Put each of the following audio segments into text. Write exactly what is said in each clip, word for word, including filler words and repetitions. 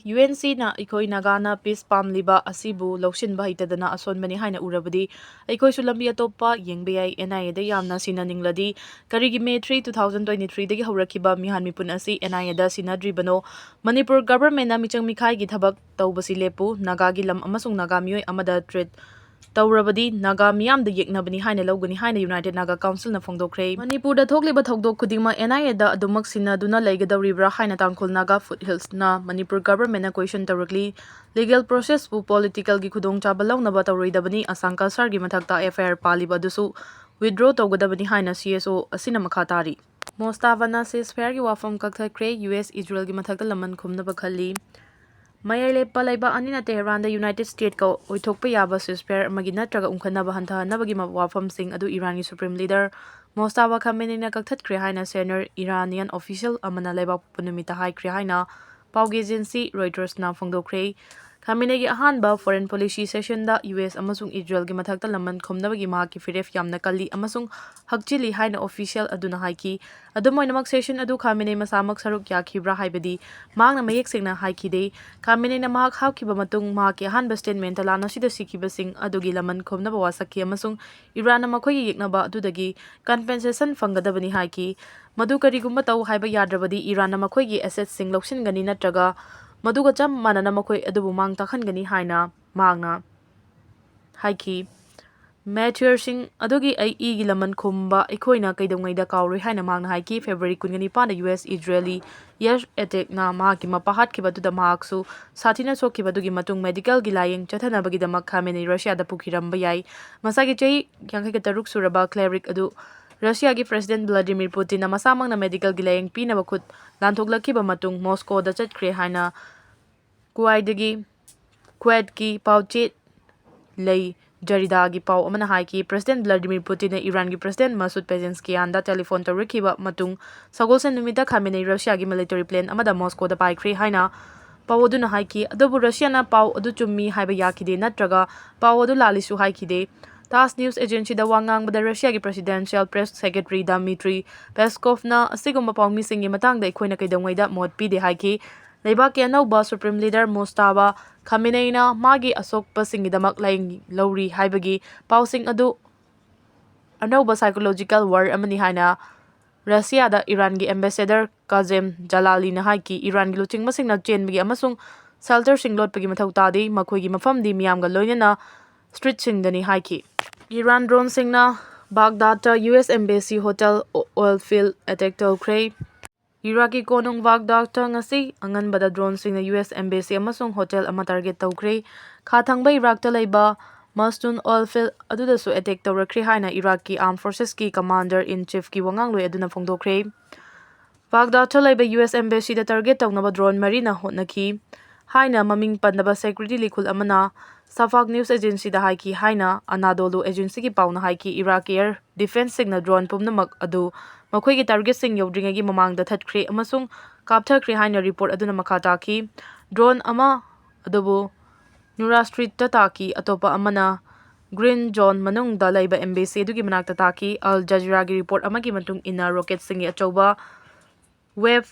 U N ꯁꯤꯅ ꯑꯩꯈꯣꯏ ꯅꯥꯒꯥꯅ piece ꯄꯥꯝꯂꯤꯕ ꯑꯁꯤꯕꯨ ꯂꯧꯁꯤꯟꯕ ꯍꯩꯇꯗꯅ ꯑꯁꯣꯟꯕꯅꯤ ꯍꯥꯏꯅ ꯎꯔꯕꯗꯤ ꯑꯩꯈꯣꯏꯁꯨ ꯂꯝꯕꯤ ꯑꯇꯣꯞꯄ ꯌꯦꯡꯕ ꯌꯥꯏ꯫ ꯑꯦꯟ ꯑꯥꯏ ꯑꯦꯗ ꯌꯥꯝꯅ ꯁꯤꯟꯅꯅꯤꯡꯂꯗꯤ ꯀꯔꯤꯒꯤ May three, two thousand twenty ꯊ꯭ꯔꯤꯗꯒꯤ ꯍꯧꯔꯛꯈꯤꯕ ꯃꯤꯍꯥꯟ ꯃꯤꯄꯨꯟ ꯑꯁꯤ ꯑꯦꯟ ꯑꯥꯏ ꯑꯦꯗ ꯁꯤꯟꯅꯗ꯭ꯔꯤꯕꯅꯣ? ꯃꯅꯤꯄꯨꯔ ꯒꯚꯔꯟꯃꯦꯟꯠꯅ ꯃꯤꯆꯪ ꯃꯤꯈꯥꯏꯒꯤ ꯊꯕꯛ ꯇꯧꯕꯁꯤ ꯂꯦꯞꯄꯨ꯫ ꯅꯥꯒꯥꯒꯤ ꯂꯝ ꯑꯃꯁꯨꯡ ꯅꯥꯒꯥ ꯃꯤꯑꯣꯏ ꯑꯃꯗ ꯇ꯭ꯔꯤꯠ ꯇꯧꯔꯕꯗꯤ ꯅꯥꯒꯥ ꯃꯤꯌꯥꯝꯗ ꯌꯦꯛꯅꯕꯅꯤ ꯍꯥꯏꯅ ꯂꯧꯒꯅꯤ ꯍꯥꯏꯅ ꯌꯨꯅꯥꯏꯇꯦꯗ ꯅꯥꯒꯥ ꯀꯥꯎꯟꯁꯤꯜꯅ ꯐꯣꯡꯗꯣꯛꯈ꯭ꯔꯦ꯫ ꯃꯅꯤꯄꯨꯔꯗ ꯊꯣꯛꯂꯤꯕ ꯊꯧꯗꯣꯛ ꯈꯨꯗꯤꯡꯃꯛ ꯑꯦꯟ ꯑꯥꯏ ꯑꯦꯗ ꯑꯗꯨꯃꯛ ꯁꯤꯟꯅꯗꯨꯅ ꯂꯩꯒꯗꯧꯔꯤꯕ꯭ꯔꯥ ꯍꯥꯏꯅ ꯇꯥꯡꯈꯨꯜ ꯅꯥꯒꯥ ꯐꯨꯠ ꯍꯤꯜꯁꯅ ꯃꯅꯤꯄꯨꯔ ꯒꯚꯔꯟꯃꯦꯟꯠꯅ ꯀꯣꯏꯁꯟ ꯇꯧꯔꯛꯂꯤ꯫ ꯂꯤꯒꯦꯜ ꯄ꯭ꯔꯣꯁꯦꯁꯄꯨ ꯄꯣꯂꯤꯇꯤꯀꯦꯜꯒꯤ ꯈꯨꯗꯣꯡꯆꯥꯕ ꯂꯧꯅꯕ ꯇꯧꯔꯣꯏꯗꯕꯅꯤ꯫ ꯑꯁꯥꯡ ꯀꯁꯥꯔꯒꯤ ꯃꯊꯛꯇ ꯑꯦꯐ ꯑꯥꯏ ꯑꯥꯔ ꯄꯥꯜꯂꯤꯕ ꯑꯗꯨꯁꯨ ꯋꯤꯗ꯭ꯔꯣ ꯇꯧꯒꯗꯕꯅꯤ ꯍꯥꯏꯅ ꯁꯤ ꯑꯦꯁ ꯑꯣ ꯑꯁꯤꯅ ꯃꯈꯥ ꯇꯥꯔꯤ꯫ ꯃꯣꯁꯇꯥꯕꯥꯅ ꯁꯤꯁꯐꯥꯌꯔꯒꯤ ꯋꯥꯐꯝ ꯀꯛꯊꯠꯈ꯭ꯔꯦ꯫ ꯌꯨ ꯑꯦꯁ ꯏꯖꯔꯦꯜꯒꯤ ꯃꯊꯛꯇ ꯂꯃꯟ ꯈꯨꯝꯅꯕ ꯈꯜꯂꯤ꯫ ꯃꯌꯥꯏ ꯂꯩꯄ ꯂꯩꯕꯥꯛ ꯑꯅꯤꯅ ꯇꯦꯍꯔꯥꯟꯗ ꯌꯨꯅꯥꯏꯇꯦꯗ ꯁ꯭ꯇꯦꯠꯀ ꯑꯣꯏꯊꯣꯛꯄ ꯌꯥꯕ ꯁꯤꯁꯐꯥꯌꯔ ꯑꯃꯒꯤ ꯅꯠꯇ꯭ꯔꯒ ꯎꯪꯈꯠꯅꯕ ꯍꯟꯊꯍꯟꯅꯕꯒꯤ ꯃ-, ꯋꯥꯐꯝꯁꯤꯡ ꯑꯗꯨ ꯏꯔꯥꯟꯒꯤ ꯁꯨꯄ꯭ꯔꯤꯝ ꯂꯤꯗꯔ ꯃꯣꯁꯇꯥꯕꯥ ꯈꯥꯃꯦꯅꯤꯅ ꯀꯛꯊꯠꯈ꯭ꯔꯦ ꯍꯥꯏꯅ ꯁꯦꯅꯤꯌꯔ ꯏꯔꯥꯅꯤꯌꯟ ꯑꯣꯐꯤꯁꯤꯌꯦꯜ ꯑꯃꯅ ꯂꯩꯕꯥꯛꯄꯣꯛꯄ ꯅꯨꯃꯤꯠꯇ ꯍꯥꯏꯈ꯭ꯔꯦ ꯍꯥꯏꯅ ꯄꯥꯎꯒꯤ ꯑꯦꯖꯦꯟꯁꯤ ꯔꯣꯏꯇꯔꯁꯅ ꯐꯣꯡꯗꯣꯛꯈ꯭ꯔꯦ꯫ ꯈꯥꯃꯦꯅꯤꯒꯤ ꯑꯍꯥꯟꯕ ꯐꯣꯔꯦꯟ ꯄꯣꯂꯤꯁꯤ ꯁꯦꯁꯟꯗ ꯌꯨ ꯑꯦꯁ ꯑꯃꯁꯨꯡ ꯏꯖꯔꯦꯜꯒꯤ ꯃꯊꯛꯇ ꯂꯃꯟ ꯈꯨꯝꯅꯕꯒꯤ ꯃꯍꯥꯛꯀꯤ ꯐꯤꯔꯦꯞ ꯌꯥꯝꯅ ꯀꯜꯂꯤ ꯑꯃꯁꯨꯡ ꯍꯛꯆꯤꯜꯂꯤ ꯍꯥꯏꯅ ꯑꯣꯐꯤꯁꯤꯌꯦꯜ ꯑꯗꯨꯅ ꯍꯥꯏꯈꯤ꯫ ꯑꯗꯨꯝ ꯑꯣꯏꯅꯃꯛ, ꯁꯦꯁꯟ ꯑꯗꯨ ꯈꯥꯃꯦꯅꯤ ꯃꯁꯥꯃꯛ ꯁꯔꯨꯛ ꯌꯥꯈꯤꯕ꯭ꯔꯥ ꯍꯥꯏꯕꯗꯤ ꯃꯍꯥꯛꯅ ꯃꯌꯦꯛ ꯁꯦꯡꯅ ꯍꯥꯏꯈꯤꯗꯦ꯫ ꯈꯥꯃꯦꯅꯤꯅ ꯃꯍꯥꯛ ꯍꯥꯞꯈꯤꯕ ꯃꯇꯨꯡ ꯃꯍꯥꯛꯀꯤ ꯑꯍꯥꯟꯕ ꯁ꯭ꯇꯦꯠꯃꯦꯟꯠꯇ ꯂꯥꯟ ꯑꯁꯤꯗ ꯁꯤꯈꯤꯕꯁꯤꯡ ꯑꯗꯨꯒꯤ ꯂꯃꯟ ꯈꯨꯝꯅꯕ ꯋꯥꯁꯛꯈꯤ ꯑꯃꯁꯨꯡ ꯏꯔꯥꯟꯅ ꯃꯈꯣꯏꯒꯤ ꯌꯦꯛꯅꯕ ꯑꯗꯨꯗꯒꯤ ꯀꯝꯄꯦꯟꯁꯦꯁꯟ ꯐꯪꯒꯗꯕꯅꯤ ꯍꯥꯏꯈꯤ꯫ ꯃꯗꯨ ꯀꯔꯤꯒꯨꯝꯕ ꯇꯧ ꯍꯥꯏꯕ ꯌꯥꯗ꯭ꯔꯕꯗꯤ ꯏꯔꯥꯟꯅ ꯃꯈꯣꯏꯒꯤ ꯑꯦꯁꯦꯠꯁꯤꯡ ꯂꯧꯁꯤꯟꯒꯅꯤ ꯅꯠꯇ꯭ꯔꯒ ꯃꯗꯨꯒ ꯆꯞ ꯃꯥꯟꯅꯅ ꯃꯈꯣꯏ ꯑꯗꯨꯕꯨ ꯃꯥꯡ ꯇꯥꯛꯍꯟꯒꯅꯤ ꯍꯥꯏꯅ ꯃꯍꯥꯛꯅ ꯍꯥꯏꯈꯤ꯫ ꯃꯦꯇꯤꯌꯔꯁꯤꯡ ꯑꯗꯨꯒꯤ ꯑꯩ ꯏꯒꯤ ꯂꯃꯟ ꯈꯨꯝꯕ ꯑꯩꯈꯣꯏꯅ ꯀꯩꯗꯧꯉꯩꯗ ꯀꯥꯎꯔꯣꯏ ꯍꯥꯏꯅ ꯃꯍꯥꯛꯅ ꯍꯥꯏꯈꯤ꯫ ꯐꯦꯕ꯭ꯔꯨꯋꯥꯔꯤ ꯀꯨꯟꯒ ꯅꯤꯄꯥꯟꯗ ꯌꯨ ꯑꯦꯁ ꯏꯖꯔꯦꯂꯤ ꯑꯦꯌꯔ ꯑꯦꯇꯦꯛꯅ ꯃꯍꯥꯛꯀꯤ ꯃꯄꯥ ꯍꯥꯠꯈꯤꯕ ꯑꯗꯨꯗ ꯃꯍꯥꯛꯁꯨ ꯁꯥꯊꯤꯅ ꯁꯣꯛꯈꯤꯕ ꯑꯗꯨꯒꯤ ꯃꯇꯨꯡ ꯃꯦꯗꯤꯀꯦꯜꯒꯤ ꯂꯥꯌꯦꯡ ꯆꯠꯊꯅꯕꯒꯤꯗꯃꯛ ꯈꯥꯃꯦꯅꯤ ꯔꯁꯤꯌꯥꯗ ꯄꯨꯈꯤꯔꯝꯕ ꯌꯥꯏ꯫ ꯉꯁꯥꯏꯒꯤ ꯆꯍꯤ ꯌꯥꯡꯈꯩꯒ ꯇꯔꯨꯛ ꯁꯨꯔꯕ ꯀ꯭ꯂꯦꯔꯤꯛ ꯑꯗꯨ ꯔꯁꯤꯌꯥꯒꯤ ꯄ꯭ꯔꯦꯁꯤꯗꯦꯟꯠ ꯚ꯭ꯂꯥꯗꯤꯃꯤꯔ ꯄꯨꯇꯤꯟꯅ ꯃꯁꯥꯃꯛꯅ ꯃꯦꯗꯤꯀꯦꯜꯒꯤ ꯂꯥꯌꯦꯡ ꯄꯤꯅꯕ ꯈꯨꯠ ꯂꯥꯟꯊꯣꯛꯂꯛꯈꯤꯕ ꯃꯇꯨꯡ ꯃꯣꯁꯀꯣꯗ ꯆꯠꯈ꯭ꯔꯦ ꯍꯥꯏꯅ ꯀ꯭ꯋꯥꯏꯗꯒꯤ ꯀ꯭ꯋꯦꯠꯀꯤ ꯄꯥꯎꯆꯦ ꯂꯩ ꯖꯔꯤꯗꯥꯒꯤ ꯄꯥꯎ ꯑꯃꯅ ꯍꯥꯏꯈꯤ꯫ ꯄ꯭ꯔꯦꯁꯤꯗꯦꯟꯠ ꯚ꯭ꯂꯥꯗꯤꯃꯤꯔ ꯄꯨꯇꯤꯟꯅ ꯏꯔꯥꯟꯒꯤ ꯄ꯭ꯔꯦꯁꯤꯗꯦꯟꯠ ꯃꯁꯨꯗ ꯄꯦꯖꯦꯟꯁꯀꯤꯌꯥꯟꯗ ꯇꯦꯂꯤꯐꯣꯟ ꯇꯧꯔꯛꯈꯤꯕ ꯃꯇꯨꯡ ꯁꯒꯣꯜꯁꯦꯟ ꯅꯨꯃꯤꯠꯇ ꯈꯥꯃꯦꯅꯤ ꯔꯁꯤꯌꯥꯒꯤ ꯃꯤꯂꯤꯇꯔꯤ ꯄ꯭ꯂꯦꯟ ꯑꯃꯗ ꯃꯣꯁꯀꯣꯗ ꯄꯥꯏꯈ꯭ꯔꯦ ꯍꯥꯏꯅ ꯄꯥꯎ ꯑꯗꯨꯅ ꯍꯥꯏꯈꯤ꯫ ꯑꯗꯨꯕꯨ ꯔꯁꯤꯌꯥꯅ ꯄꯥꯎ ꯑꯗꯨ ꯆꯨꯝꯃꯤ ꯍꯥꯏꯕ ꯌꯥꯈꯤꯗꯦ ꯅꯠꯇ꯭ꯔꯒ ꯄꯥꯎ ꯑꯗꯨ ꯂꯥꯜꯂꯤꯁꯨ ꯍꯥꯏꯈꯤꯗꯦ꯫ ꯇꯥꯁ ꯅ꯭ꯌꯨꯁ ꯑꯦꯖꯦꯟꯁꯤꯗ ꯋꯥ ꯉꯥꯡꯕꯗ ꯔꯁꯤꯌꯥꯒꯤ ꯄ꯭ꯔꯦꯁꯤꯗꯦꯟꯁꯤꯌꯦꯜ ꯄ꯭ꯔꯦꯁ ꯁꯦꯀ꯭ꯔꯦꯇꯔꯤ ꯗꯃꯤꯇ꯭ꯔꯤ ꯄꯦꯁꯀꯣꯚꯅ ꯑꯁꯤꯒꯨꯝꯕ ꯄꯥꯎꯃꯤꯁꯤꯡꯒꯤ ꯃꯇꯥꯡꯗ ꯑꯩꯈꯣꯏꯅ ꯀꯩꯗꯧꯉꯩꯗ ꯃꯣꯠ ꯄꯤꯗꯦ ꯍꯥꯏꯈꯤ꯫ ꯂꯩꯕꯥꯛꯀꯤ ꯑꯅꯧꯕ Supreme Leader Mojtaba Khameneiꯅ ꯃꯥꯒꯤ ꯑꯁꯣꯛꯄꯁꯤꯡꯒꯤꯗꯃꯛ ꯂꯥꯌꯦꯡ ꯂꯧꯔꯤ ꯍꯥꯏꯕꯒꯤ ꯄꯥꯎꯁꯤꯡ ꯑꯗꯨ ꯑꯅꯧꯕ psychological war ꯑꯃꯅꯤ ꯍꯥꯏꯅ ꯔꯁꯤꯌꯥꯗ ꯏꯔꯥꯟꯒꯤ ambassador ꯀꯥꯖꯦꯝ ꯖꯂꯥꯂꯤꯅ ꯍꯥꯏꯈꯤ꯫ ꯏꯔꯥꯟꯒꯤ ꯂꯨꯆꯤꯡꯕꯁꯤꯡꯅ ꯆꯦꯟꯕꯒꯤ ꯑꯃꯁꯨꯡ shelterꯁꯤꯡ ꯂꯣꯠꯄꯒꯤ ꯃꯊꯧ ꯇꯥꯗꯦ, ꯃꯈꯣꯏꯒꯤ ꯃꯐꯝꯗꯤ ꯃꯤꯌꯥꯝꯒ ꯂꯣꯏꯅꯅ streetꯁꯤꯡꯗꯅꯤ ꯍꯥꯏꯈꯤ꯫ ꯏꯔꯥꯟ droneꯁꯤꯡꯅ ꯕꯥꯒꯗꯥꯗꯇ U S embassy, hotel, oil field attack ꯇꯧꯈ꯭ꯔꯦ꯫ ꯏꯔꯥꯛꯀꯤ ꯀꯣꯅꯨꯡ ꯕꯥꯒꯗꯥꯗꯇ ꯉꯁꯤ ꯑꯉꯟꯕꯗ droneꯁꯤꯡꯅ U S embassy ꯑꯃꯁꯨꯡ hotel ꯑꯃ target ꯇꯧꯈ꯭ꯔꯦ꯫ ꯈꯥ ꯊꯪꯕ ꯏꯔꯥꯛꯇ ꯂꯩꯕ Masdun oil field ꯑꯗꯨꯗꯁꯨ attack ꯇꯧꯔꯛꯈ꯭ꯔꯦ ꯍꯥꯏꯅ ꯏꯔꯥꯛꯀꯤ armed forcesꯀꯤ commander in chiefꯀꯤ ꯋꯥꯉꯥꯡꯂꯣꯏ ꯑꯗꯨꯅ ꯐꯣꯡꯗꯣꯛꯈ꯭ꯔꯦ꯫ ꯕꯥꯒꯗꯥꯗꯇ ꯂꯩꯕ U S embassyꯗ target ꯇꯧꯅꯕ drone ꯃꯔꯤꯅ ꯍꯣꯠꯅꯈꯤ ꯍꯥꯏꯅ ꯃꯃꯤꯡ ꯄꯟꯗꯕ security ꯂꯤꯈꯨꯜ ꯑꯃꯅ Shafaq news agencyꯗ ꯍꯥꯏꯈꯤ ꯍꯥꯏꯅ Anadolu agencyꯒꯤ ꯄꯥꯎꯅ ꯍꯥꯏꯈꯤ꯫ ꯏꯔꯥꯛꯀꯤ air defenceꯁꯤꯡꯅ drone ꯄꯨꯝꯅꯃꯛ ꯑꯗꯨ ꯃꯈꯣꯏꯒꯤ targetꯁꯤꯡ ꯌꯧꯗ꯭ꯔꯤꯉꯩꯒꯤ ꯃꯃꯥꯡꯗ ꯊꯠꯈ꯭ꯔꯦ ꯑꯃꯁꯨꯡ ꯀꯥꯞꯊꯈ꯭ꯔꯦ ꯍꯥꯏꯅ report ꯑꯗꯨꯅ ꯃꯈꯥ ꯇꯥꯈꯤ꯫ Drone ꯑꯃ ꯑꯗꯨꯕꯨ Noura Streetꯇ ꯇꯥꯈꯤ, ꯑꯇꯣꯞꯄ ꯑꯃꯅ green zone ꯃꯅꯨꯡꯗ ꯂꯩꯕ embassy ꯑꯗꯨꯒꯤ ꯃꯅꯥꯛꯇ ꯇꯥꯈꯤ꯫ Al Jazeeraꯒꯤ report ꯑꯃꯒꯤ ꯃꯇꯨꯡ ꯏꯟꯅ, rocketꯁꯤꯡꯒꯤ ꯑꯆꯧꯕ wave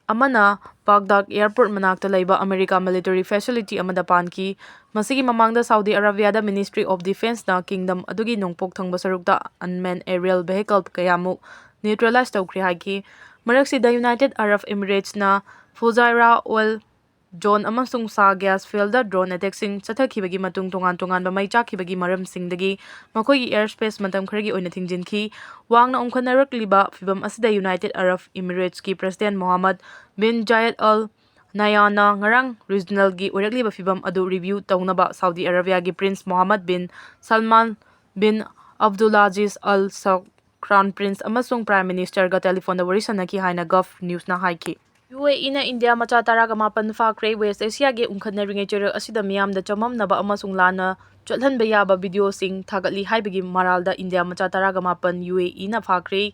ꯑꯃꯅ ꯕꯥꯒꯗꯥꯗ airport ꯃꯅꯥꯛꯇ ꯂꯩꯕ America military facility ꯑꯃꯗ ꯄꯥꯟꯈꯤ꯫ ꯃꯁꯤꯒꯤ ꯃꯃꯥꯡꯗ Saudi Arabiaꯗ Ministry of Defenceꯅ kingdom ꯑꯗꯨꯒꯤ ꯅꯣꯡꯄꯣꯛ ꯊꯪꯕ ꯁꯔꯨꯛꯇ unmanned aerial vehicle ꯀꯌꯥꯃꯨꯛ neutralize ꯇꯧꯈ꯭ꯔꯦ ꯍꯥꯏꯈꯤ꯫ ꯃꯔꯛꯁꯤꯗ, United Arab Emiratesꯅ Fujairah oil zone ꯑꯃꯁꯨꯡ Shah gas fieldꯗ drone attackꯁꯤꯡ ꯆꯠꯊꯈꯤꯕꯒꯤ ꯃꯇꯨꯡ ꯇꯣꯉꯥꯟ ꯇꯣꯉꯥꯟꯕ ꯃꯩ ꯆꯥꯛꯈꯤꯕꯒꯤ ꯃꯔꯝꯁꯤꯡꯗꯒꯤ ꯃꯈꯣꯏꯒꯤ airspace ꯃꯇꯝ ꯈꯔꯒꯤ ꯑꯣꯏꯅ ꯊꯤꯡꯖꯤꯟꯈꯤ꯫ ꯋꯥꯡꯅ ꯎꯪꯈꯠꯅꯔꯛꯂꯤꯕ ꯐꯤꯚꯝ ꯑꯁꯤꯗ United Arab Emiratesꯀꯤ President Mohammed bin Zayed Al Nahyanꯅ ꯉꯔꯥꯡ regionalꯒꯤ ꯑꯣꯏꯔꯛꯂꯤꯕ ꯐꯤꯚꯝ ꯑꯗꯨ review ꯇꯧꯅꯕ Saudi Arabiaꯒꯤ Prince Mohammed bin Salman bin Abdulaziz Al Saud, Crown Prince ꯑꯃꯁꯨꯡ Prime Ministerꯒ telephoneꯗ ꯋꯥꯔꯤ ꯁꯥꯟꯅꯈꯤ ꯍꯥꯏꯅ Gulf Newsꯅ ꯍꯥꯏꯈꯤ꯫ UAEꯅ ꯏꯟꯗꯤꯌꯥ ꯃꯆꯥ ꯇꯔꯥꯒ ꯃꯥꯄꯟ ꯐꯥꯈ꯭ꯔꯦ꯫ West Asiaꯒꯤ ꯎꯪꯈꯠꯅꯔꯤꯉꯩ ꯆꯩꯔꯛ ꯑꯁꯤꯗ ꯃꯤꯌꯥꯝꯗ ꯆꯃꯝꯅꯕ ꯑꯃꯁꯨꯡ ꯂꯥꯟꯅ ꯆꯠꯍꯟꯕ ꯌꯥꯕ videoꯁꯤꯡ ꯊꯥꯒꯠꯂꯤ ꯍꯥꯏꯕꯒꯤ ꯃꯔꯥꯜꯗ ꯏꯟꯗꯤꯌꯥ ꯃꯆꯥ ꯇꯔꯥꯒ ꯃꯥꯄꯟ UAEꯅ ꯐꯥꯈ꯭ꯔꯦ꯫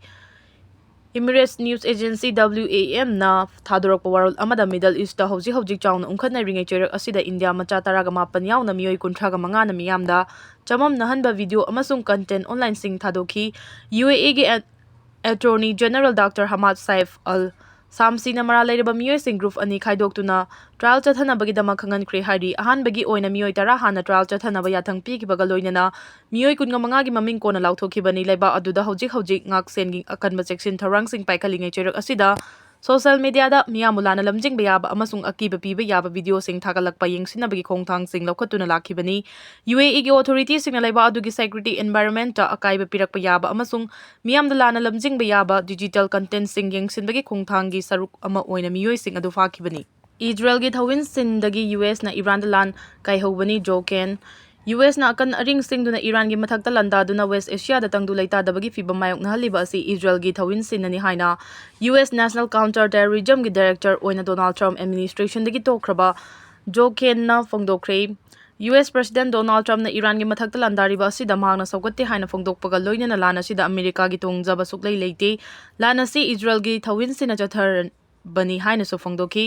Emirates News Agency, WAMꯅ ꯊꯥꯗꯣꯔꯛꯄ ꯋꯥꯔꯣꯜ ꯑꯃꯗ, Middle Eastꯇ ꯍꯧꯖꯤꯛ ꯍꯧꯖꯤꯛ ꯆꯥꯎꯅ ꯎꯪꯈꯠꯅꯔꯤꯉꯩ ꯆꯩꯔꯛ ꯑꯁꯤꯗ ꯏꯟꯗꯤꯌꯥ ꯃꯆꯥ ꯇꯔꯥꯒ ꯃꯥꯄꯟ ꯌꯥꯎꯅ ꯃꯤꯑꯣꯏ ꯀꯨꯟꯊ꯭ꯔꯥꯒ ꯃꯉꯥꯅ ꯃꯤꯌꯥꯝꯗ ꯆꯃꯝꯅꯍꯟꯕ video ꯑꯃꯁꯨꯡ content onlineꯁꯤꯡ ꯊꯥꯗꯣꯛꯈꯤ꯫ UAEꯒꯤ at-, Attorney General Doctor Hamad Saif Al ꯁꯥꯝꯁꯤꯅ ꯃꯔꯥꯜ ꯂꯩꯔꯕ ꯃꯤꯑꯣꯏꯁꯤꯡ ꯒ꯭ꯔꯨꯞ ꯑꯅꯤ ꯈꯥꯏꯗꯣꯛꯇꯨꯅ ꯇ꯭ꯔꯥꯌꯦꯜ ꯆꯠꯊꯅꯕꯒꯤꯗꯃꯛ ꯈꯪꯍꯟꯈ꯭ꯔꯦ ꯍꯥꯏꯔꯤ꯫ ꯑꯍꯥꯟꯕꯒꯤ ꯑꯣꯏꯅ ꯃꯤꯑꯣꯏ ꯇꯔꯥ ꯍꯥꯟꯅ ꯇ꯭ꯔꯥꯌꯦꯜ ꯆꯠꯊꯅꯕ ꯌꯥꯊꯪ ꯄꯤꯈꯤꯕꯒ ꯂꯣꯏꯅꯅ ꯃꯤꯑꯣꯏ ꯀꯨꯟꯒ ꯃꯉꯥꯒꯤ ꯃꯃꯤꯡ ꯀꯣꯟꯅ ꯂꯥꯎꯊꯣꯛꯈꯤꯕꯅꯤ꯫ ꯂꯩꯕꯥꯛ ꯑꯗꯨꯗ ꯍꯧꯖꯤꯛ ꯍꯧꯖꯤꯛ ꯉꯥꯛꯁꯦꯟꯒꯤ ꯑꯀꯟꯕ ꯆꯦꯛꯁꯤꯟ ꯊꯧꯔꯥꯡꯁꯤꯡ ꯄꯥꯏꯈꯠꯂꯤꯉꯩ ꯆꯩꯔꯛ ꯑꯁꯤꯗ ꯁꯣꯁꯤꯌꯦꯜ ꯃꯤꯗꯤꯌꯥꯗ ꯃꯤꯌꯥꯝꯕꯨ ꯂꯥꯟꯅ ꯂꯝꯖꯤꯡꯕ ꯌꯥꯕ ꯑꯃꯁꯨꯡ ꯑꯀꯤꯕ ꯄꯤꯕ ꯌꯥꯕ ꯚꯤꯗꯤꯑꯣꯁꯤꯡ ꯊꯥꯒꯠꯂꯛꯄ ꯌꯦꯡꯁꯤꯟꯅꯕꯒꯤ ꯈꯣꯡꯊꯥꯡꯁꯤꯡ ꯂꯧꯈꯠꯇꯨꯅ ꯂꯥꯛꯈꯤꯕꯅꯤ꯫ ꯌꯨ ꯑꯦ ꯏꯒꯤ ꯑꯣꯊꯣꯔꯤꯇꯤꯁꯤꯡꯅ ꯂꯩꯕꯥꯛ ꯑꯗꯨꯒꯤ ꯁꯦꯀ꯭ꯌꯨꯔꯤꯇꯤ ꯑꯦꯟꯚꯥꯏꯔꯟꯃꯦꯟꯇ ꯑꯀꯥꯏꯕ ꯄꯤꯔꯛꯄ ꯌꯥꯕ ꯑꯃꯁꯨꯡ ꯃꯤꯌꯥꯝꯗ ꯂꯥꯟꯅ ꯂꯝꯖꯤꯡꯕ ꯌꯥꯕ ꯗꯤꯖꯤꯇꯦꯜ ꯀꯟꯇꯦꯟꯠꯁꯤꯡ ꯌꯦꯡꯁꯤꯟꯕꯒꯤ ꯈꯣꯡꯊꯥꯡꯒꯤ ꯁꯔꯨꯛ ꯑꯃ ꯑꯣꯏꯅ ꯃꯤꯑꯣꯏꯁꯤꯡ ꯑꯗꯨ ꯐꯥꯈꯤꯕꯅꯤ꯫ ꯏꯖꯔꯦꯜꯒꯤ ꯊꯧꯋꯤꯟꯁꯤꯟꯗꯒꯤ ꯌꯨ ꯑꯦꯁꯅ ꯏꯔꯥꯟꯗ ꯂꯥꯟ ꯀꯥꯏꯍꯧꯕꯅꯤ꯫ ꯖꯣ ꯀꯦꯟ꯫ ꯌꯨ ꯑꯦꯁꯅ ꯑꯀꯟ ꯑꯔꯤꯡ ꯁꯤꯡꯗꯨꯅ ꯏꯔꯥꯟꯒꯤ ꯃꯊꯛꯇ ꯂꯥꯟꯗꯥꯗꯨꯅ ꯋꯦꯁ ꯑꯦꯁꯤꯌꯥꯗ ꯇꯪꯗꯨ ꯂꯩꯇꯥꯗꯕꯒꯤ ꯐꯤꯚꯝ ꯃꯥꯌꯣꯛꯅꯍꯜꯂꯤꯕ ꯑꯁꯤ ꯏꯖꯔꯦꯜꯒꯤ ꯊꯧꯋꯤꯟꯁꯤꯟꯅꯅꯤ ꯍꯥꯏꯅ ꯌꯨ ꯑꯦꯁ ꯅꯦꯁꯅꯦꯜ ꯀꯥꯎꯟꯇꯔ ꯇꯦꯔꯣꯔꯤꯖꯝꯒꯤ ꯗꯥꯏꯔꯦꯛꯇꯔ ꯑꯣꯏꯅ ꯗꯣꯅꯥꯜꯗ ꯇ꯭ꯔꯝꯞ ꯑꯦꯗꯃꯤꯅꯤꯁꯇ꯭ꯔꯦꯁꯟꯗꯒꯤ ꯇꯣꯛꯈ꯭ꯔꯕ ꯖꯣ ꯀꯦꯟꯅ ꯐꯣꯡꯗꯣꯛꯈ꯭ꯔꯦ꯫ ꯌꯨ ꯑꯦꯁ ꯄ꯭ꯔꯦꯁꯤꯗꯦꯟꯠ ꯗꯣꯅꯥꯜꯗ ꯇ꯭ꯔꯝꯞꯅ ꯏꯔꯥꯟꯒꯤ ꯃꯊꯛꯇ ꯂꯥꯟꯗꯥꯔꯤꯕ ꯑꯁꯤꯗ ꯃꯍꯥꯛꯅ ꯁꯧꯒꯠꯇꯦ ꯍꯥꯏꯅ ꯐꯣꯡꯗꯣꯛꯄꯒ ꯂꯣꯏꯅꯅ ꯂꯥꯟ ꯑꯁꯤꯗ ꯑꯃꯦꯔꯤꯀꯥꯒꯤ ꯇꯣꯡꯖꯕ ꯁꯨꯛꯂꯩ ꯂꯩꯇꯦ꯫ ꯂꯥꯟ ꯑꯁꯤ ꯏꯖꯔꯦꯜꯒꯤ ꯊꯧꯋꯤꯟꯁꯤꯟꯅ ꯆꯠꯊꯔ ꯕꯅꯤ ꯍꯥꯏꯅꯁꯨ ꯐꯣꯡꯗꯣꯛꯈꯤ꯫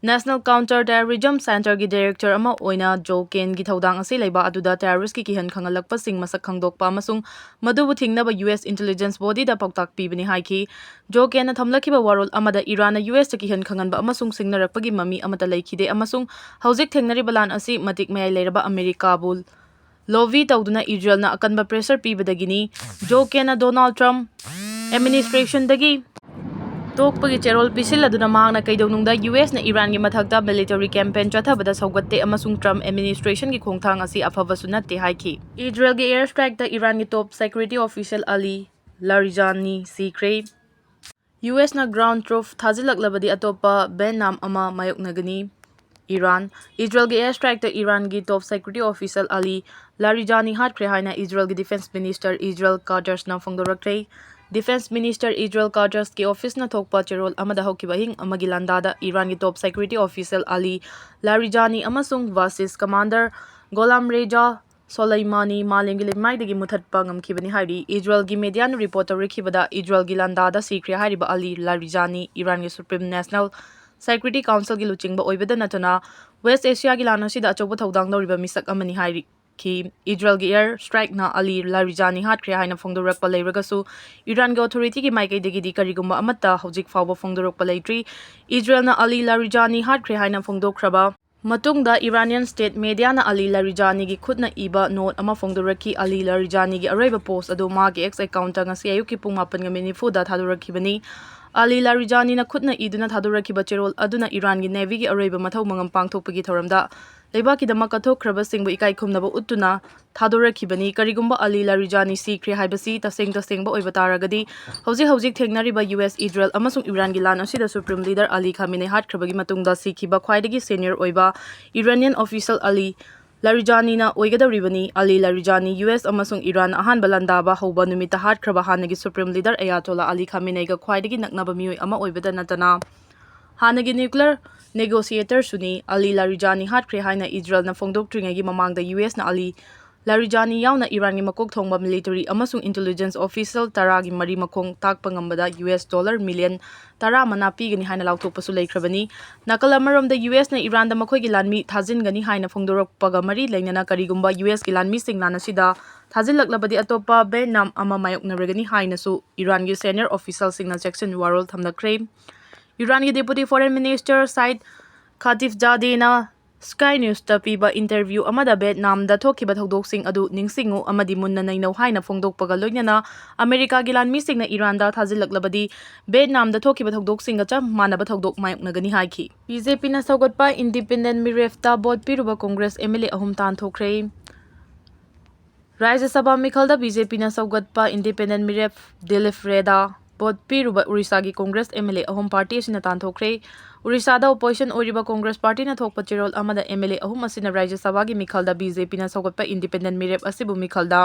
ꯅꯦꯁꯅꯦꯜ ꯀꯥꯎꯟꯇꯔ ꯇꯦꯔꯣꯔꯤꯖꯝ ꯁꯦꯟꯇꯔꯒꯤ ꯗꯥꯏꯔꯦꯛꯇꯔ ꯑꯃ ꯑꯣꯏꯅ ꯖꯣ ꯀꯦꯟꯒꯤ ꯊꯧꯗꯥꯡ ꯑꯁꯤ ꯂꯩꯕꯥꯛ ꯑꯗꯨꯗ ꯇꯦꯔꯣꯔꯤꯁ꯭ꯠꯀꯤ ꯀꯤꯍꯟ ꯈꯪꯍꯜꯂꯛꯄꯁꯤꯡ ꯃꯁꯛ ꯈꯪꯗꯣꯛꯄ ꯑꯃꯁꯨꯡ ꯃꯗꯨꯕꯨ ꯊꯤꯡꯅꯕ ꯌꯨ ꯑꯦꯁ ꯏꯟꯇꯦꯂꯤꯖꯦꯟꯁ ꯕꯣꯗꯤꯗ ꯄꯥꯎꯇꯥꯛ ꯄꯤꯕꯅꯤ ꯍꯥꯏꯈꯤ꯫ ꯖꯣ ꯀꯦꯟꯅ ꯊꯝꯂꯛꯈꯤꯕ ꯋꯥꯔꯣꯜ ꯑꯃꯗ ꯏꯔꯥꯟꯅ ꯌꯨ ꯑꯦꯁꯇ ꯀꯤꯍꯟ ꯈꯪꯍꯟꯕ ꯑꯃꯁꯨꯡ ꯁꯤꯡꯅꯔꯛꯄꯒꯤ ꯃꯃꯤ ꯑꯃꯠꯇ ꯂꯩꯈꯤꯗꯦ ꯑꯃꯁꯨꯡ ꯍꯧꯖꯤꯛ ꯊꯦꯡꯅꯔꯤꯕ ꯂꯥꯟ ꯑꯁꯤ ꯃꯇꯤꯛ ꯃꯌꯥꯏ ꯂꯩꯔꯕ ꯑꯃꯦꯔꯤꯀꯥꯕꯨ ꯂꯣꯕꯤ ꯇꯧꯗꯨꯅ ꯏꯖꯔꯦꯜꯅ ꯑꯀꯟꯕ ꯄ꯭ꯔꯦꯁꯔ ꯄꯤꯕꯗꯒꯤꯅꯤ꯫ ꯖꯣ ꯀꯦꯟꯅ ꯗꯣꯅꯥꯜꯗ ꯇ꯭ꯔꯝꯞ ꯑꯦꯗꯃꯤꯅꯤꯁꯇ꯭ꯔꯦꯁꯟꯗꯒꯤ ꯇꯣꯛꯄꯒꯤ ꯆꯦꯔꯣꯜ ꯄꯤꯁꯤꯜꯂꯗꯨꯅ ꯃꯍꯥꯛꯅ ꯀꯩꯗꯧꯅꯨꯡꯗ ꯌꯨ ꯑꯦꯁꯅ ꯏꯔꯥꯟꯒꯤ ꯃꯊꯛꯇ ꯃꯤꯂꯤꯇꯔꯤ ꯀꯦꯝꯄꯦꯟ ꯆꯠꯊꯕꯗ ꯁꯧꯒꯠꯇꯦ ꯑꯃꯁꯨꯡ ꯇ꯭ꯔꯝꯞ ꯑꯦꯗꯃꯤꯅꯤꯁꯇ꯭ꯔꯦꯁꯟꯒꯤ ꯈꯣꯡꯊꯥꯡ ꯑꯁꯤ ꯑꯐꯕꯁꯨ ꯅꯠꯇꯦ ꯍꯥꯏꯈꯤ꯫ ꯏꯖꯔꯦꯜꯒꯤ ꯑꯦꯌꯔ ꯁ꯭ꯇ꯭ꯔꯥꯏꯛꯇ ꯏꯔꯥꯟꯒꯤ ꯇꯣꯞ ꯁꯦꯀ꯭ꯌꯨꯔꯤꯇꯤ ꯑꯣꯐꯤꯁꯤꯌꯦꯜ ꯑꯂꯤ ꯂꯥꯔꯤꯖꯥꯅꯤ ꯁꯤꯈ꯭ꯔꯦ꯫ ꯌꯨ ꯑꯦꯁꯅ ꯒ꯭ꯔꯥꯎꯟ ꯇ꯭ꯔꯨꯞ ꯊꯥꯖꯤꯜꯂꯛꯂꯕꯗꯤ ꯑꯇꯣꯞꯄ ꯕꯦꯟ ꯅꯥꯝ ꯑꯃ ꯃꯥꯌꯣꯛꯅꯒꯅꯤ꯫ ꯏꯔꯥꯟ꯫ ꯏꯖꯔꯦꯜꯒꯤ ꯑꯦꯌꯔ ꯁ꯭ꯇ꯭ꯔꯥꯏꯛꯇ ꯏꯔꯥꯟꯒꯤ ꯇꯣꯞ ꯁꯦꯀ꯭ꯌꯨꯔꯤꯇꯤ ꯑꯣꯐꯤꯁꯤꯌꯦꯜ ꯑꯂꯤ ꯂꯥꯔꯤꯖꯥꯅꯤ ꯍꯥꯠꯈ꯭ꯔꯦ ꯍꯥꯏꯅ ꯏꯖꯔꯦꯜꯒꯤ ꯗꯤꯐꯦꯟꯁ ꯃꯤꯅꯤꯁꯇꯔ ꯏꯖꯔꯦꯜ ꯀꯥꯇꯁꯅ ꯐꯣꯡꯗꯣꯔꯛꯈ꯭ꯔꯦ꯫ ꯗꯤꯐꯦꯟꯁ ꯃꯤꯅꯤꯁꯇꯔ ꯏꯖꯔꯦꯜ ꯀꯥꯇꯁꯀꯤ ꯑꯣꯐꯤꯁꯅ ꯊꯣꯛꯄ ꯆꯦꯔꯣꯜ ꯑꯃꯗ ꯍꯧꯈꯤꯕ ꯑꯍꯤꯡ ꯑꯃꯒꯤ ꯂꯥꯟꯗꯥꯗ ꯏꯔꯥꯟꯒꯤ ꯇꯣꯞ ꯁꯦꯀ꯭ꯌꯨꯔꯤꯇꯤ ꯑꯣꯐꯤꯁꯤꯌꯦꯜ ꯑꯂꯤ ꯂꯥꯔꯤꯖꯥꯅꯤ ꯑꯃꯁꯨꯡ ꯕꯥꯁꯤꯁ ꯀꯃꯥꯟꯗꯔ ꯒꯣꯂꯥꯝ ꯔꯦꯖꯥ ꯁꯣꯂꯩꯃꯥꯅꯤ ꯃꯥꯂꯦꯝꯒꯤ ꯂꯩꯃꯥꯏꯗꯒꯤ ꯃꯨꯊꯠꯄ ꯉꯝꯈꯤꯕꯅꯤ ꯍꯥꯏꯔꯤ꯫ ꯏꯖꯔꯦꯜꯒꯤ ꯃꯦꯗꯤꯌꯥꯅ ꯔꯤꯄꯣꯔꯠ ꯇꯧꯔꯛꯈꯤꯕꯗ ꯏꯖꯔꯦꯜꯒꯤ ꯂꯥꯟꯗꯥꯗ ꯁꯤꯈ꯭ꯔꯦ ꯍꯥꯏꯔꯤꯕ ꯑꯂꯤ ꯂꯥꯔꯤꯖꯥꯅꯤ ꯏꯔꯥꯟꯒꯤ ꯁꯨꯄ꯭ꯔꯤꯝ ꯅꯦꯁꯅꯦꯜ ꯁꯦꯀ꯭ꯌꯨꯔꯤꯇꯤ ꯀꯥꯎꯟꯁꯤꯜꯒꯤ ꯂꯨꯆꯤꯡꯕ ꯑꯣꯏꯕꯗ ꯅꯠꯇꯅ ꯋꯦꯁ ꯑꯦꯁꯤꯌꯥꯒꯤ ꯂꯥꯟ ꯑꯁꯤꯗ ꯑꯆꯧꯕ ꯊꯧꯗꯥꯡ ꯂꯧꯔꯤꯕ ꯃꯤꯁꯛ ꯑꯃꯅꯤ ꯍꯥꯏꯔꯤ꯫ ꯈꯤ꯫ ꯏꯖꯔꯦꯜꯒꯤ ꯑꯦꯌꯔ ꯁ꯭ꯇ꯭ꯔꯥꯏꯛꯅ ꯑꯂꯤ ꯂꯥꯔꯤꯖꯥꯅꯤ ꯍꯥꯠꯈ꯭ꯔꯦ ꯍꯥꯏꯅ ꯐꯣꯡꯗꯣꯔꯛꯄ ꯂꯩꯔꯒꯁꯨ, ꯏꯔꯥꯟꯒꯤ ꯑꯣꯊꯣꯔꯤꯇꯤꯒꯤ ꯃꯥꯏꯀꯩꯗꯒꯤꯗꯤ ꯀꯔꯤꯒꯨꯝꯕ ꯑꯃꯠꯇ ꯍꯧꯖꯤꯛ ꯐꯥꯎꯕ ꯐꯣꯡꯗꯣꯔꯛꯄ ꯂꯩꯇ꯭ꯔꯤ꯫ ꯏꯖꯔꯦꯜꯅ ꯑꯂꯤ ꯂꯥꯔꯤꯖꯥꯅꯤ ꯍꯥꯠꯈ꯭ꯔꯦ ꯍꯥꯏꯅ ꯐꯣꯡꯗꯣꯛꯈ꯭ꯔꯕ ꯃꯇꯨꯡꯗ, ꯏꯔꯥꯅꯤꯌꯟ ꯁ꯭ꯇꯦꯠ ꯃꯦꯗꯤꯌꯥꯅ ꯑꯂꯤ ꯂꯥꯔꯤꯖꯥꯅꯤꯒꯤ ꯈꯨꯠꯅ ꯏꯕ ꯅꯣꯠ ꯑꯃ ꯐꯣꯡꯗꯣꯔꯛꯈꯤ꯫ ꯑꯂꯤ ꯂꯥꯔꯤꯖꯥꯅꯤꯒꯤ ꯑꯔꯣꯏꯕ ꯄꯣꯁ ꯑꯗꯨ ꯃꯥꯒꯤ ꯑꯦꯛꯁ ꯑꯦꯀꯥꯎꯟꯠꯇ ꯉꯁꯤ ꯑꯌꯨꯛꯀꯤ ꯄꯨꯡ ꯃꯥꯄꯟꯒ ꯃꯤꯅꯤꯠ ꯅꯤꯐꯨꯗ ꯊꯥꯗꯣꯔꯛꯈꯤꯕꯅꯤ꯫ ꯑꯂꯤ ꯂꯥꯔꯤꯖꯥꯅꯤꯅ ꯈꯨꯠꯅ ꯏꯗꯨꯅ ꯊꯥꯗꯣꯔꯛꯈꯤꯕ ꯆꯦꯔꯣꯜ ꯑꯗꯨꯅ ꯏꯔꯥꯟꯒꯤ ꯅꯦꯚꯤꯒꯤ ꯑꯔꯣꯏꯕ ꯃꯊꯧ ꯃꯉꯝ ꯄꯥꯡꯊꯣꯛꯄꯒꯤ ꯊꯧꯔꯝꯗ ꯂꯩꯕꯥꯛꯀꯤꯗꯃꯛ ꯀꯠꯊꯣꯛꯈ꯭ꯔꯕꯁꯤꯡꯕꯨ ꯏꯀꯥꯏ ꯈꯨꯝꯅꯕ ꯎꯠꯇꯨꯅ ꯊꯥꯗꯣꯔꯛꯈꯤꯕꯅꯤ꯫ ꯀꯔꯤꯒꯨꯝꯕ ꯑꯂꯤ ꯂꯥꯔꯤꯖꯥꯅꯤ ꯁꯤꯈ꯭ꯔꯦ ꯍꯥꯏꯕꯁꯤ ꯇꯁꯦꯡ ꯇꯁꯦꯡꯕ ꯑꯣꯏꯕ ꯇꯥꯔꯒꯗꯤ, ꯍꯧꯖꯤꯛ ꯍꯧꯖꯤꯛ ꯊꯦꯡꯅꯔꯤꯕ ꯌꯨ ꯑꯦꯁ, ꯏꯖꯔꯦꯜ ꯑꯃꯁꯨꯡ ꯏꯔꯥꯟꯒꯤ ꯂꯥꯟ ꯑꯁꯤꯗ ꯁꯨꯄ꯭ꯔꯤꯝ ꯂꯤꯗꯔ ꯑꯂꯤ ꯈꯥꯃꯤꯅꯦ ꯍꯥꯠꯈ꯭ꯔꯕꯒꯤ ꯃꯇꯨꯡꯗ ꯁꯤꯈꯤꯕ ꯈ꯭ꯋꯥꯏꯗꯒꯤ ꯁꯦꯅꯤꯌꯔ ꯑꯣꯏꯕ ꯏꯔꯥꯅꯤꯌꯟ ꯑꯣꯐꯤꯁꯤꯌꯦꯜ ꯑꯂꯤ ꯂꯥꯔꯤꯖꯥꯅꯤꯅ ꯑꯣꯏꯒꯗꯧꯔꯤꯕꯅꯤ꯫ ꯑꯂꯤ ꯂꯥꯔꯤꯖꯥꯅꯤ ꯌꯨ ꯑꯦꯁ ꯑꯃꯁꯨꯡ ꯏꯔꯥꯟ ꯑꯍꯥꯟꯕ ꯂꯥꯟꯗꯥꯕ ꯍꯧꯕ ꯅꯨꯃꯤꯠꯇ ꯍꯥꯠꯈ꯭ꯔꯕ ꯍꯥꯟꯅꯒꯤ ꯁꯨꯄ꯭ꯔꯤꯝ ꯂꯤꯗꯔ ꯑꯌꯥꯇꯣꯂꯥ ꯑꯂꯤ ꯈꯥꯃꯤꯅꯦꯒ ꯈ꯭ꯋꯥꯏꯗꯒꯤ ꯅꯛꯅꯕ ꯃꯤꯑꯣꯏ ꯑꯃ ꯑꯣꯏꯕꯇ ꯅꯠꯇꯅ, ꯍꯥꯟꯅꯒꯤ ꯅ꯭ꯌꯨꯀ꯭ꯂꯤꯌꯔ ꯅꯦꯒꯣꯁꯤꯌꯦꯇꯔꯁꯨꯅꯤ꯫ ꯑꯂꯤ ꯂꯥꯔꯤꯖꯥꯅꯤ ꯍꯥꯠꯈ꯭ꯔꯦ ꯍꯥꯏꯅ ꯏꯖꯔꯦꯜꯅ ꯐꯣꯡꯗꯣꯛꯇ꯭ꯔꯤꯉꯩꯒꯤ ꯃꯃꯥꯡꯗ ꯌꯨ ꯑꯦꯁꯅ ꯑꯂꯤ ꯂꯥꯔꯤꯖꯥꯅꯤ ꯌꯥꯎꯅ ꯏꯔꯥꯟꯒꯤ ꯃꯀꯣꯛ ꯊꯣꯡꯕ ꯃꯤꯂꯤꯇꯔꯤ ꯑꯃꯁꯨꯡ ꯏꯟꯇꯦꯂꯤꯖꯦꯟꯁ ꯑꯣꯐꯤꯁꯤꯌꯦꯜ ꯇꯔꯥꯒꯤ ꯃꯔꯤ ꯃꯈꯣꯡ ꯇꯥꯛꯄ ꯉꯝꯕꯗ ꯌꯨ ꯑꯦꯁ ꯗꯣꯂꯔ ꯃꯤꯂꯤꯌꯟ ꯇꯔꯥ ꯃꯅꯥ ꯄꯤꯒꯅꯤ ꯍꯥꯏꯅ ꯂꯥꯎꯊꯣꯛꯄꯁꯨ ꯂꯩꯈ꯭ꯔꯕꯅꯤ꯫ ꯅꯥꯀꯜ ꯑꯃꯔꯣꯝꯗ, ꯌꯨ ꯑꯦꯁꯅ ꯏꯔꯥꯟꯗ ꯃꯈꯣꯏꯒꯤ ꯂꯥꯟꯃꯤ ꯊꯥꯖꯤꯟꯒꯅꯤ ꯍꯥꯏꯅ ꯐꯣꯡꯗꯣꯔꯛꯄꯒ ꯃꯔꯤ ꯂꯩꯅꯅ, ꯀꯔꯤꯒꯨꯝꯕ ꯌꯨ ꯑꯦꯁꯀꯤ ꯂꯥꯟꯃꯤꯁꯤꯡ ꯂꯥꯟ ꯑꯁꯤꯗ ꯊꯥꯖꯤꯜꯂꯛꯂꯕꯗꯤ, ꯑꯇꯣꯞꯄ ꯚꯤꯌꯦꯠꯅꯥꯝ ꯑꯃ ꯃꯥꯌꯣꯛꯅꯔꯒꯅꯤ ꯍꯥꯏꯅꯁꯨ ꯏꯔꯥꯟꯒꯤ ꯁꯦꯅꯤꯌꯔ ꯑꯣꯐꯤꯁꯤꯌꯦꯜꯁꯤꯡꯅ ꯆꯦꯛꯁꯤꯟ ꯋꯥꯔꯣꯜ ꯊꯝꯂꯛꯈ꯭ꯔꯦ꯫ ꯏꯔꯥꯟꯒꯤ ꯗꯦꯄꯨꯇꯤ ꯐꯣꯔꯦꯟ ꯃꯤꯅꯤꯁꯇꯔ ꯁꯥꯏꯗ ꯈꯥꯇꯤꯐꯖꯥꯗꯦꯅ ꯁ꯭ꯀꯥꯏ ꯅ꯭ꯌꯨꯁꯇ ꯄꯤꯕ ꯏꯟꯇꯔꯚ꯭ꯌꯨ ꯑꯃꯗ ꯚꯤꯌꯦꯠꯅꯥꯝꯗ ꯊꯣꯛꯈꯤꯕ ꯊꯧꯗꯣꯛꯁꯤꯡ ꯑꯗꯨ ꯅꯤꯡꯁꯤꯡꯉꯨ ꯑꯃꯗꯤ ꯃꯨꯟꯅ ꯅꯩꯅꯧ ꯍꯥꯏꯅ ꯐꯣꯡꯗꯣꯛꯄꯒ ꯂꯣꯏꯅꯅ, ꯑꯃꯦꯔꯤꯀꯥꯒꯤ ꯂꯥꯟꯃꯤꯁꯤꯡꯅ ꯏꯔꯥꯟꯗ ꯊꯥꯖꯤꯜꯂꯛꯂꯕꯗꯤ, ꯚꯤꯌꯦꯠꯅꯥꯝꯗ ꯊꯣꯛꯈꯤꯕ ꯊꯧꯗꯣꯛꯁꯤꯡꯒ ꯆꯞ ꯃꯥꯟꯅꯕ ꯊꯧꯗꯣꯛ ꯃꯥꯌꯣꯛꯅꯒꯅꯤ ꯍꯥꯏꯈꯤ꯫ ꯕꯤ ꯖꯦ ꯄꯤꯅ ꯁꯧꯒꯠꯄ ꯏꯟꯗꯤꯄꯦꯟꯗꯦꯟꯠ ꯃꯤꯔꯦꯞꯇ ꯚꯣꯠ ꯄꯤꯔꯨꯕ ꯀꯣꯡꯒ꯭ꯔꯦꯁ ꯑꯦꯝ ꯑꯦꯜ ꯑꯦ ꯑꯍꯨꯝ ꯇꯥꯟꯊꯣꯛꯈ꯭ꯔꯦ꯫ ꯔꯥꯖ꯭ꯌ ꯁꯚꯥ ꯃꯤꯈꯜꯗ ꯕꯤ ꯖꯦ ꯄꯤꯅ ꯁꯧꯒꯠꯄ ꯏꯟꯗꯤꯄꯦꯟꯗꯦꯟꯠ ꯃꯤꯔꯦꯞ ꯗꯤꯂꯤꯞ ꯔꯦꯗꯥ ꯚꯣꯠ ꯄꯤꯔꯨꯕ ꯎꯔꯤꯁꯥꯒꯤ ꯀꯣꯡꯒ꯭ꯔꯦꯁ ꯑꯦꯝ ꯑꯦꯜ ꯑꯦ ꯑꯍꯨꯝ ꯄꯥꯔꯇꯤ ꯑꯁꯤꯅ ꯇꯥꯟꯊꯣꯛꯈ꯭ꯔꯦ꯫ ꯎꯔꯤꯁꯥꯗ ꯑꯣꯄꯣꯖꯤꯁꯟ ꯑꯣꯏꯔꯤꯕ ꯀꯣꯡꯒ꯭ꯔꯦꯁ ꯄꯥꯔꯇꯤꯅ ꯊꯣꯛꯄ ꯆꯦꯔꯣꯜ ꯑꯃꯗ ꯑꯦꯝ ꯑꯦꯜ ꯑꯦ ꯑꯍꯨꯝ ꯑꯁꯤꯅ ꯔꯥꯖ꯭ꯌ ꯁꯚꯥꯒꯤ ꯃꯤꯈꯜꯗ ꯕꯤ ꯖꯦ ꯄꯤꯅ ꯁꯧꯒꯠꯄ ꯏꯟꯗꯤꯄꯦꯟꯗꯦꯟꯠ ꯃꯤꯔꯦꯞ ꯑꯁꯤꯕꯨ ꯃꯤꯈꯜꯗ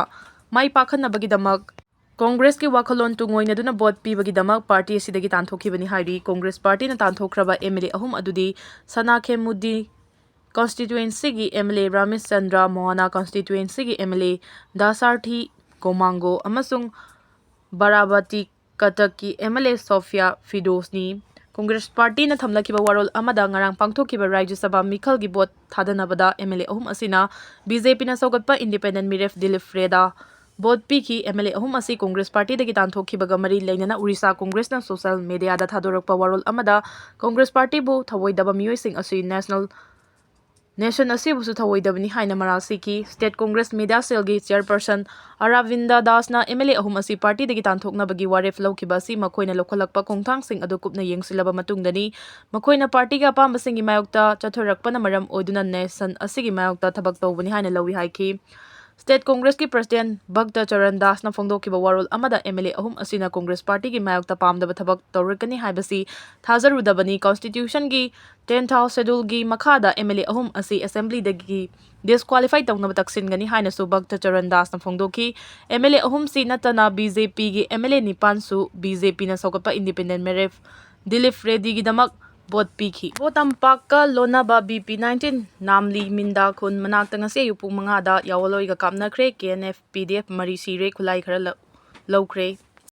ꯃꯥꯏ ꯄꯥꯛꯍꯟꯅꯕꯒꯤꯗꯃꯛ ꯀꯣꯡꯒ꯭ꯔꯦꯁꯀꯤ ꯋꯥꯈꯜꯂꯣꯟ ꯇꯨꯡꯑꯣꯏꯅꯗꯨꯅ ꯚꯣꯠ ꯄꯤꯕꯒꯤꯗꯃꯛ ꯄꯥꯔꯇꯤ ꯑꯁꯤꯗꯒꯤ ꯇꯥꯟꯊꯣꯛꯈꯤꯕꯅꯤ ꯍꯥꯏꯔꯤ꯫ ꯀꯣꯡꯒ꯭ꯔꯦꯁ ꯄꯥꯔꯇꯤꯅ ꯇꯥꯟꯊꯣꯛꯈ꯭ꯔꯕ ꯑꯦꯝ ꯑꯦꯜ ꯑꯦ ꯑꯍꯨꯝ ꯑꯗꯨꯗꯤ ꯁꯅꯥ ꯈꯦꯃꯨꯗꯤ ꯀꯟꯁꯇꯤꯇ꯭ꯋꯦꯟꯁꯤꯒꯤ M L A Ramesh Chandra, Mohana ꯀꯟꯁꯇꯤꯇ꯭ꯋꯦꯟꯁꯤꯒꯤ M L A Dasarathi Gomango ꯑꯃꯁꯨꯡ ꯕꯥꯔꯥꯕꯇꯤ ꯀꯇꯛꯀꯤ ꯑꯦꯝ ꯑꯦꯜ ꯑꯦ ꯁꯣꯐꯤꯌꯥ ꯐꯤꯗꯣꯁꯅꯤ꯫ ꯀꯣꯡꯒ꯭ꯔꯦꯁ ꯄꯥꯔꯇꯤꯅ ꯊꯝꯂꯛꯈꯤꯕ ꯋꯥꯔꯣꯜ ꯑꯃꯗ ꯉꯔꯥꯡ ꯄꯥꯡꯊꯣꯛꯈꯤꯕ ꯔꯥꯖ꯭ꯌ ꯁꯚꯥ ꯃꯤꯈꯜꯒꯤ ꯚꯣꯠ ꯊꯥꯗꯅꯕꯗ ꯑꯦꯝ ꯑꯦꯜ ꯑꯦ ꯑꯍꯨꯝ ꯑꯁꯤꯅ ꯕꯤ ꯖꯦ ꯄꯤꯅ ꯁꯧꯒꯠꯄ ꯏꯟꯗꯤꯄꯦꯟꯗꯦꯟꯠ ꯃꯤꯔꯦꯞ ꯗꯤꯂꯤꯞ ꯔꯦꯗꯥ ꯚꯣꯠ ꯄꯤꯈꯤ꯫ ꯑꯦꯝ ꯑꯦꯜ ꯑꯦ ꯑꯍꯨꯝ ꯑꯁꯤ ꯀꯣꯡꯒ꯭ꯔꯦꯁ ꯄꯥꯔꯇꯤꯗꯒꯤ ꯇꯥꯟꯊꯣꯛꯈꯤꯕꯒ ꯃꯔꯤ ꯂꯩꯅꯅ ꯑꯣꯔꯤꯁꯥ ꯀꯣꯡꯒ꯭ꯔꯦꯁꯅ ꯁꯣꯁꯤꯌꯦꯜ ꯃꯤꯗꯤꯌꯥꯗ ꯊꯥꯗꯣꯔꯛꯄ ꯋꯥꯔꯣꯜ ꯑꯃꯗ ꯀꯣꯡꯒ꯭ꯔꯦꯁ ꯄꯥꯔꯇꯤꯕꯨ ꯊꯧꯑꯣꯏꯗꯕ ꯃꯤꯑꯣꯏꯁꯤꯡ ꯑꯁꯤ ꯅꯦꯁꯅꯦꯜ ꯅꯦꯁꯟ ꯑꯁꯤꯕꯨꯁꯨ ꯊꯧꯑꯣꯏꯗꯕꯅꯤ ꯍꯥꯏꯅ ꯃꯔꯥꯜ ꯁꯤꯈꯤ꯫ ꯁ꯭ꯇꯦꯠ ꯀꯣꯡꯒ꯭ꯔꯦꯁ ꯃꯤꯗꯤꯌꯥ ꯁꯦꯜꯒꯤ ꯆꯦꯌꯔꯄꯔꯁꯟ ꯑꯔꯥꯕꯤꯟꯗ ꯗꯥꯁꯅ ꯑꯦꯝ ꯑꯦꯜ ꯑꯦ ꯑꯍꯨꯝ ꯑꯁꯤ ꯄꯥꯔꯇꯤꯗꯒꯤ ꯇꯥꯟꯊꯣꯛꯅꯕꯒꯤ ꯋꯥꯔꯦꯞ ꯂꯧꯈꯤꯕ ꯑꯁꯤ ꯃꯈꯣꯏꯅ ꯂꯧꯈꯠꯂꯛꯄ ꯈꯣꯡꯊꯥꯡꯁꯤꯡ ꯑꯗꯨ ꯀꯨꯞꯅ ꯌꯦꯡꯁꯤꯜꯂꯕ ꯃꯇꯨꯡꯗꯅꯤ꯫ ꯃꯈꯣꯏꯅ ꯄꯥꯔꯇꯤꯒꯤ ꯑꯄꯥꯝꯕꯁꯤꯡꯒꯤ ꯃꯥꯌꯣꯛꯇ ꯆꯠꯊꯔꯛꯄꯅ ꯃꯔꯝ ꯑꯣꯏꯗꯨꯅ ꯅꯦꯁꯟ ꯑꯁꯤꯒꯤ ꯃꯥꯌꯣꯛꯇ ꯊꯕꯛ ꯇꯧꯕꯅꯤ ꯍꯥꯏꯅ ꯂꯧꯏ ꯍꯥꯏꯈꯤ꯫ ꯁ꯭ꯇꯦꯠ ꯀꯣꯡꯒ꯭ꯔꯦꯁꯀꯤ ꯄ꯭ꯔꯁꯤꯗꯦꯟꯠ ꯚꯛꯇ ꯆꯔꯟ ꯗꯥꯁꯅ ꯐꯣꯡꯗꯣꯛꯈꯤꯕ ꯋꯥꯔꯣꯜ ꯑꯃꯗ ꯑꯦꯝ ꯑꯦꯜ ꯑꯦ ꯑꯍꯨꯝ ꯑꯁꯤꯅ ꯀꯣꯡꯒ꯭ꯔꯦꯁ ꯄꯥꯔꯇꯤꯒꯤ ꯃꯥꯌꯣꯛꯇ ꯄꯥꯝꯗꯕ ꯊꯕꯛ ꯇꯧꯔꯛꯀꯅꯤ ꯍꯥꯏꯕꯁꯤ ꯊꯥꯖꯔꯨꯗꯕꯅꯤ꯫ ꯀꯟꯁꯇꯤꯇ꯭ꯌꯨꯁꯟꯒꯤ ꯇꯦꯟ ꯊꯥꯎ ꯁꯦꯗꯨꯜꯒꯤ ꯃꯈꯥꯗ ꯑꯦꯝ ꯑꯦꯜ ꯑꯦ ꯑꯍꯨꯝ ꯑꯁꯤ ꯑꯦꯁꯦꯝꯕ꯭ꯂꯤꯗꯒꯤ ꯗꯤꯁꯀ꯭ꯋꯥꯂꯤꯐꯥꯏ ꯇꯧꯅꯕ ꯇꯛꯁꯤꯟꯒꯅꯤ ꯍꯥꯏꯅꯁꯨ ꯚꯛꯇ ꯆꯔꯟ ꯗꯥꯁꯅ ꯐꯣꯡꯗꯣꯛꯈꯤ꯫ ꯑꯦꯝ ꯑꯦꯜ ꯑꯦ ꯑꯍꯨꯝꯁꯤ ꯅꯠꯇꯅ ꯕꯤ ꯖꯦ ꯄꯤꯒꯤ ꯑꯦꯝ ꯑꯦꯜ ꯑꯦ ꯅꯤꯄꯥꯟꯁꯨ ꯕꯤ ꯖꯦ ꯄꯤꯅ ꯁꯧꯒꯠꯄ ꯏꯟꯗꯤꯄꯦꯟꯗꯦꯟꯠ ꯃꯤꯔꯦꯞ ꯗꯤꯂꯤꯞ ꯔꯦꯗꯤꯒꯤꯗꯃꯛ ꯚꯣꯠ ꯄꯤꯈꯤ꯫ ꯕꯣꯇꯥꯝꯄꯥꯛꯀ ꯂꯣꯟꯅꯕ ꯕꯤ ꯄꯤ nineteen ꯅꯥꯝꯂꯤ ꯃꯤꯟꯗꯥ ꯈꯨꯟ ꯃꯅꯥꯛꯇ ꯉꯁꯤ ꯑꯌꯨꯛ ꯄꯨꯡ ꯃꯉꯥꯗ ꯌꯥꯋꯣꯂꯣꯏꯒ ꯀꯥꯞꯅꯈ꯭ꯔꯦ꯫ K N F, P D F ꯃꯔꯤ ꯁꯤꯔꯦ, ꯈꯨꯠꯂꯥꯏ ꯈꯔ ꯂ-, ꯂꯧꯈ꯭ꯔꯦ꯫